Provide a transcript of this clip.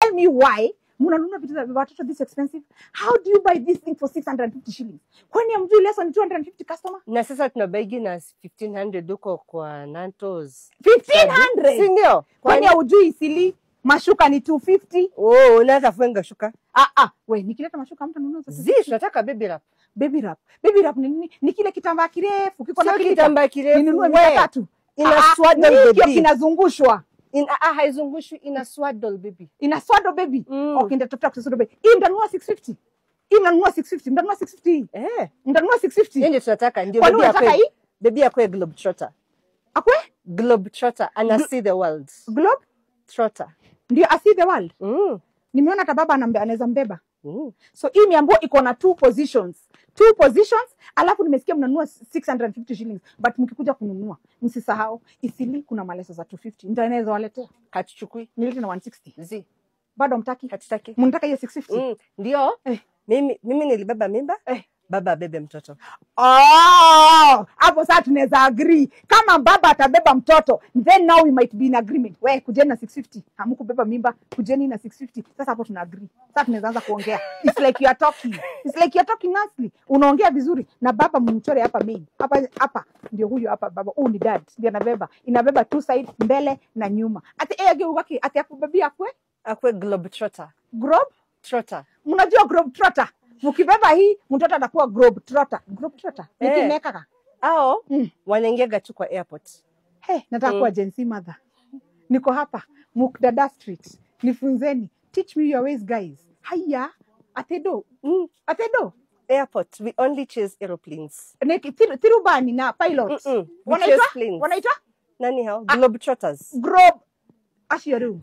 Tell me why mnanunua vitu za watoto this expensive. How do you buy this thing for 650 shillings? Kwani hamjui leso ni 250, customer? Na sasa tunabaigi na 1500 huko kwa Nantos. 1500? Si ndio? Kwani haujui Isili mashuka ni 250? Oh, unaweza funga shuka. Ah ah, we nikileta mashuka mtu anunua za Zi, tunataka baby wrap. Baby wrap. Baby wrap ni nini? Ni kile kitambaa kirefu kiko na Sio kilita. kitambaa kirefu. Ninunue We. 300. Ina Ah, ah, swaddle ni hikyo baby. Kinazungushwa. Ah, haizungushwi, ina swaddle baby. Ina swaddle baby. Mm. Okay, nitatafuta kwa swaddle baby. Hii mtanunua 650. Hii mnanunua 650. Mtanunua 650 hii. Eh. Mtanunua 650. Hiyo ndio tunataka, ndio Kwani baby unataka akwe. hii? Baby akwe globe trotter. Akwe? Globe trotter ana see the world. Globe? Trotter. Ndio I see the world. Nimeona hata baba anaweza mbeba. So hii miambo iko na two positions. Two positions, alafu nimesikia mnanunua 650 shillings, but mkikuja kununua msisahau Isili kuna maleso za 250. Ndio anaweza waletea. Hatuchukui. Nilete na 160. Zi. Bado mtaki? Hatutaki. Mnataka hiyo 650? Mm. Ndio. Eh. Mimi nilibeba mimba. Eh. Baba abebe mtoto. Oh, hapo sasa tunaweza agree. Kama baba atabeba mtoto, then now we might be in agreement. We kujeni na 650. Hamkubeba mimba, kujeni na 650. Sasa hapo tuna agree. Sasa tunaweza anza kuongea. It's like you are talking. It's like you are talking nicely. Unaongea vizuri na baba mumchore hapa main. Hapa hapa ndio huyo hapa baba. Huyu ni dad. Ndio anabeba. Inabeba two side, mbele na nyuma. Ati eh waki ati akubebia akwe Akwe globe trotter. Globe Trotter. Mnajua globe trotter? Mkibeba hii mtoto atakuwa globe trotter. Globe trotter. Eh. Nikimeka Ao wanaingiaga tu kwa airport. Hey, nataka kuwa Gen Z mother. Niko hapa Mukdada Street. Nifunzeni. Teach me your ways, guys. Haya, atedo. Atedo. Airport. We only chase aeroplanes. Tirubani na pilots. Mm-mm. We Wanaitwa? chase planes. Wanaitwa? Nani hao? Globe trotters. Globe. Acio riu.